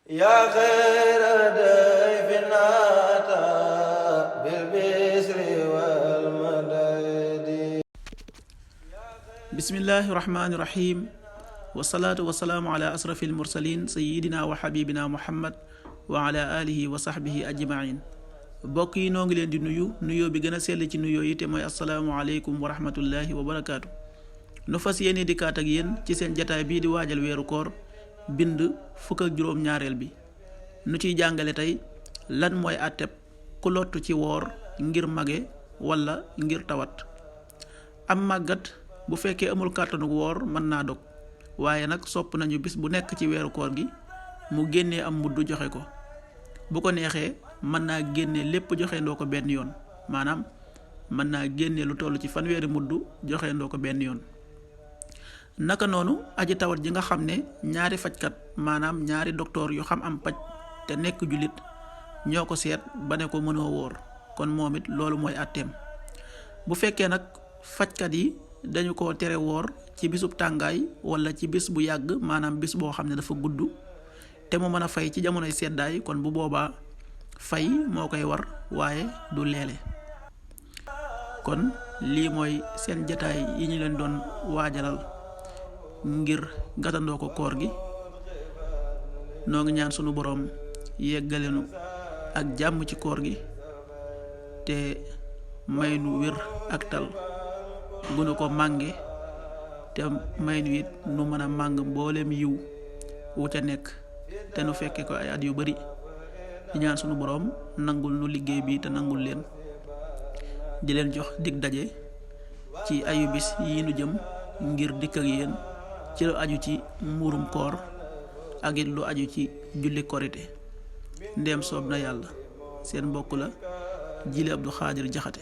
yaa xayra dayfin ataa bil bisri wal madadi. bismillahi rahmaani rahim. wasalaatu wasalaamu ala asrafil mursalin sayidina wa xabibina muhammad wa ala alihi wa sahbihi ajmain. bokk yi noo ngi leen di nuyoo bi gën a sell ci nuyoo yi te mooy asalaamualeykum wa rahmatullahi wa barakaatu. nu fas yéene dikkaat ak yéen ci seen jataay bii di waajal weeru koor bind fukk ak juróom-ñaareel bi. nu ciy jàngale tey lan mooy àtteb ku lottu ci woor ngir mage wala ngir tawat. am màggat bu fekkee amul kàttanu woor mën naa dog, waaye nag sopp nañu bis bu nekk ci weeru koor gi mu génnee am mudd joxe ko. bu ko neexee mën naa génne lépp joxe ndoo ko benn yoon, maanaam mën naa génne lu toll ci fanweeri mudd joxe ndoo ko benn yoon. naka noonu aji tawat ji nga xam ne ñaari fajkat maanaam ñaari docteur yu xam am paj te nekk jullit ñoo ko seet ba ne ko mënoo wóor, kon moom it loolu mooy àtteem. bu fekkee nag fajkat yi dañu ko tere woor ci bisub tàngaay wala ci bis bu yàgg, maanaam bis boo xam ne dafa gudd te mu mën a fay ci jamonoy seddaay, kon bu boobaa fay moo koy war waaye du leele. kon lii mooy seen jataay yi ñu leen doon waajalal ngir gàttandoo ko koor gi. noo ngi ñaan sunu boroom yeggalenu ak jàmm ci koor gi te may nu wér ak tal bu nu ko mànge, te may nu it nu mën a màng mboolem yiw wu ca nekk te nu fekke ko ay at yu bari. di ñaan sunu boroom nangul nu liggéey bi te nangul leen. di leen jox dig daje ci ayu bis yi nu jëm ngir dikk ak yéen ci lu aju ci muurum koor ak it lu aju ci julli korite. ndeem soob na yàlla. seen mbokk la Jili Abdou Khadir Jaxate.